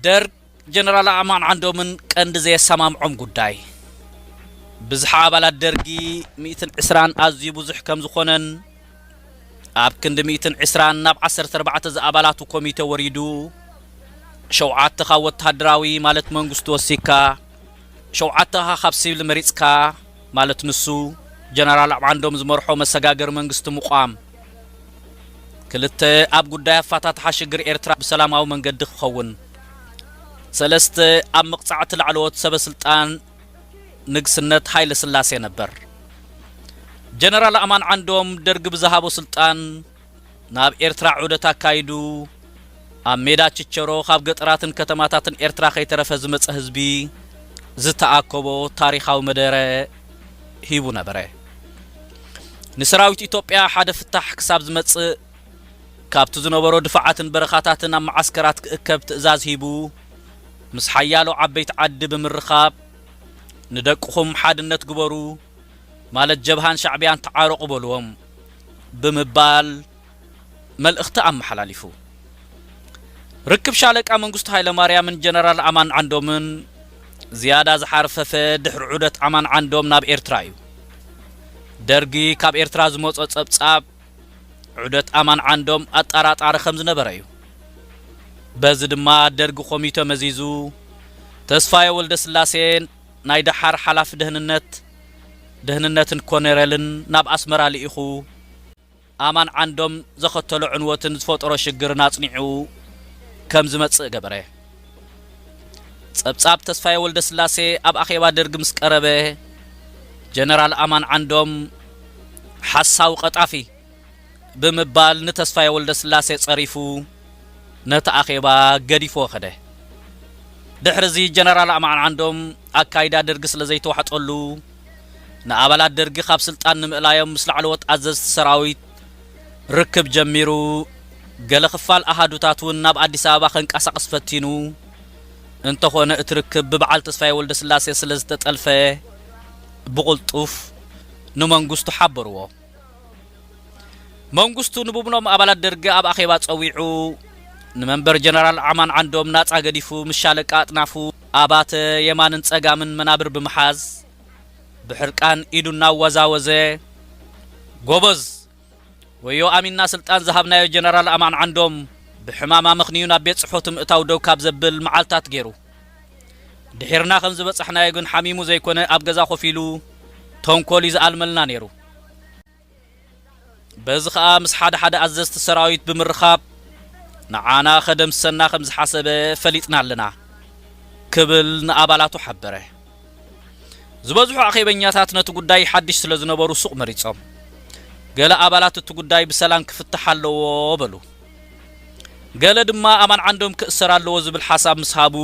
ደርግ ጀነራል ኣማን ዓንዶምን ቀንዲ ዘየሰማምዖም ጉዳይ፣ ብዝሓ ኣባላት ደርጊ ሚእትን ዕስራን ኣዝዩ ብዙሕ ከም ዝኾነን፣ ኣብ ክንዲ ሚእትን ዕስራን ናብ ዓሰርተ ኣርባዕተ ዝኣባላቱ ኮሚቴ ወሪዱ፣ ሸውዓተ ካብ ወተሃደራዊ ማለት መንግስቱ ወሲካ፣ ሸውዓተ ካብ ሲቪል መሪጽካ ማለት ንሱ ጀነራል ኣማን ዓንዶም ዝመርሖ መሰጋገሪ መንግስቲ ምቋም፣ ክልተ ኣብ ጉዳይ ኣፋታትሓ ሽግር ኤርትራ ብሰላማዊ መንገዲ ክኸውን፣ ሰለስተ ኣብ መቕጻዕቲ ላዕለዎት ሰበ ስልጣን ንግስነት ሃይለ ስላሴ ነበር። ጀነራል ኣማን ዓንዶም ደርጊ ብዝሃቦ ስልጣን ናብ ኤርትራ ዑደት ኣካይዱ፣ ኣብ ሜዳ ችቸሮ ካብ ገጠራትን ከተማታትን ኤርትራ ከይተረፈ ዝመጸ ህዝቢ ዝተኣከቦ ታሪኻዊ መደረ ሂቡ ነበረ። ንሰራዊት ኢትዮጵያ ሓደ ፍታሕ ክሳብ ዝመጽእ፣ ካብቲ ዝነበሮ ድፋዓትን በረኻታትን ኣብ መዓስከራት ክእከብ ትእዛዝ ሂቡ፣ ምስ ሓያሎ ዓበይቲ ዓዲ ብምርኻብ፣ "ንደቅኹም ሓድነት ግበሩ፣ ማለት ጀብሃን ሻዕብያን ተዓረቑ በልዎም" ብምባል መልእኽቲ ኣመሓላሊፉ። ርክብ ሻለቃ መንግስቱ ሃይለማርያምን ጀነራል ኣማን ዓንዶምን ዝያዳ ዝሓርፈፈ ድሕሪ ዑደት ኣማን ዓንዶም ናብ ኤርትራ እዩ። ደርጊ ካብ ኤርትራ ዝመጾ ጸብጻብ ዑደት ኣማን ዓንዶም ኣጠራጣሪ ከም ዝነበረ እዩ። በዚ ድማ ደርጊ ኮሚተ መዚዙ፣ ተስፋየ ወልደ ስላሴ ናይ ደሓር ሓላፊ ደህንነት፣ ደህንነትን ኮነሬልን ናብ ኣስመራ ልኢኹ፣ ኣማን ዓንዶም ዘኸተሎ ዕንወትን ዝፈጠሮ ሽግርን ኣጽኒዑ ከም ዝመጽእ ገበረ። ጸብጻብ ተስፋየ ወልደ ስላሴ ኣብ ኣኼባ ደርጊ ምስ ቀረበ፣ ጀነራል ኣማን ዓንዶም ሓሳዊ ቀጣፊ ብምባል ንተስፋየ ወልደ ስላሴ ጸሪፉ ነቲ ኣኼባ ገዲፍዎ ከደ። ድሕሪ እዚ ጀነራል ኣማን ዓንዶም ኣካይዳ ደርጊ ስለ ዘይተዋሕጠሉ፣ ንኣባላት ደርጊ ካብ ስልጣን ንምእላዮም ምስ ላዕለዎት ኣዘዝቲ ሰራዊት ርክብ ጀሚሩ፣ ገለ ክፋል ኣሃዱታት እውን ናብ ኣዲስ ኣበባ ከንቀሳቕስ ፈቲኑ፣ እንተኾነ እቲ ርክብ ብበዓል ተስፋየ ወልደ ስላሴ ስለ ዝተጠልፈ ብቕልጡፍ ንመንግስቱ ሓበርዎ። መንግስቱ ንቡብኖም ኣባላት ደርጊ ኣብ ኣኼባ ጸዊዑ፣ ንመንበር ጀነራል ኣማን ዓንዶም ናጻ ገዲፉ ምስ ሻለቃ ኣጥናፉ ኣባተ የማንን ጸጋምን መናብር ብምሓዝ፣ ብሕርቃን ኢዱ እናወዛወዘ፣ "ጎበዝ፣ ወዮ ኣሚንና ስልጣን ዝሃብናዮ ጀነራል ኣማን ዓንዶም ብሕማም ኣመኽንዩ ናብ ቤት ጽሕፈቱ ምእታው ደው ካብ ዘብል መዓልታት ገይሩ። ድሒርና ከም ዝበጻሕናዮ ግን ሓሚሙ ዘይኮነ ኣብ ገዛ ኮፍ ኢሉ ተንኮል እዩ ዝኣልመልና ነይሩ። በዚ ኸኣ ምስ ሓደ ሓደ ኣዘዝቲ ሰራዊት ብምርኻብ ንዓና ከደምስሰና ከም ዝሓሰበ ፈሊጥና ኣለና" ክብል ንኣባላቱ ሓበረ። ዝበዝሑ ኣኼበኛታት ነቲ ጉዳይ ሓድሽ ስለ ዝነበሩ ሱቕ መሪጾም። ገለ ኣባላት እቲ ጉዳይ ብሰላም ክፍታሕ ኣለዎ በሉ። ገለ ድማ ኣማን ዓንዶም ክእሰር ኣለዎ ዝብል ሓሳብ ምስ ሃቡ፣